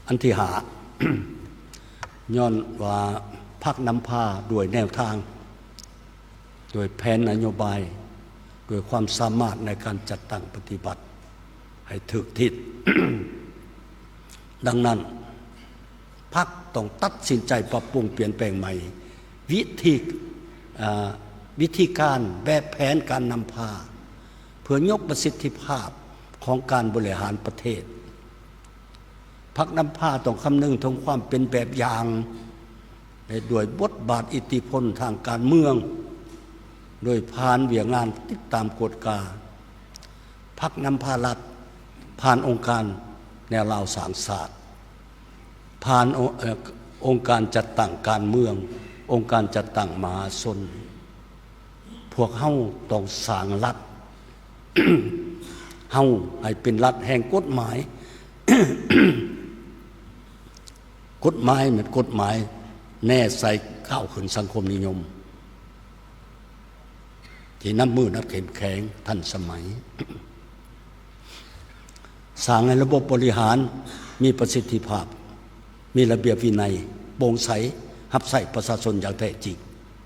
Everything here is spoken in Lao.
ອັນທີຫ້າ ຍ້ອນວ່າພັກນຳພາດ້ວຍແນວທາງ, ດ້ວຍແຜນນະໂຍບາຍ, ດ້ວຍຄວາມສາມາດໃນການຈັດຕັ້ງປະຕິບັດໃຫ້ຖືກທິດ. ດັ່ງນັ້ນ, ພັກຕ້ອງຕັດສິນໃຈປັບປຸງປ່ຽນແປງໃໝ່ ວິທີ, ເອີ່, ວິທີການ, ແບບແຜນການນຳພາ ເພື່ອຍົກປະສິດທິພາບຂອງການບໍລິຫານປະເທດ. ພັກນຳພາຕ້ອງຄຳນຶງເຖິງຄວາມເປັນແບບຢ່າງ ແລະ ດ້ວຍບົດບາດອິດທິພົນທາງການເມືອງ, ໂດຍຜ່ານວຽກງານຕິດຕາມກວດກາ. ພັກນຳພາລັດ ຜ່ານອົງການແນວລາວສ້າງຊາດ, ຜ່ານ ໂອ ເອີ່ ອົງການຈັດຕັ້ງການເມືອງ, ອົງການຈັດຕັ້ງມະຫາຊົນ. ພວກເຮົາຕ້ອງສ້າງລັດເຮົາໃຫ້ເປັນລັດແຫ່ງກົດໝາຍ. ກົດໝາຍແມ່ນກົດໝາຍແນໃສ່ກ້າວຂຶ້ນສັງຄົມນິຍົມ ທີ່ນັບມື້ນັບເຂັ້ມແຂງທັນສະໄໝ. ສ້າງໃຫ້ລະບົບບໍລິຫານມີປະສິດທິພາບ, ມີລະບຽບວິໄນ, ໂປ່ງໃສ, ຮັບໃຊ້ປະຊາຊົນຢ່າງແທ້ຈິງ.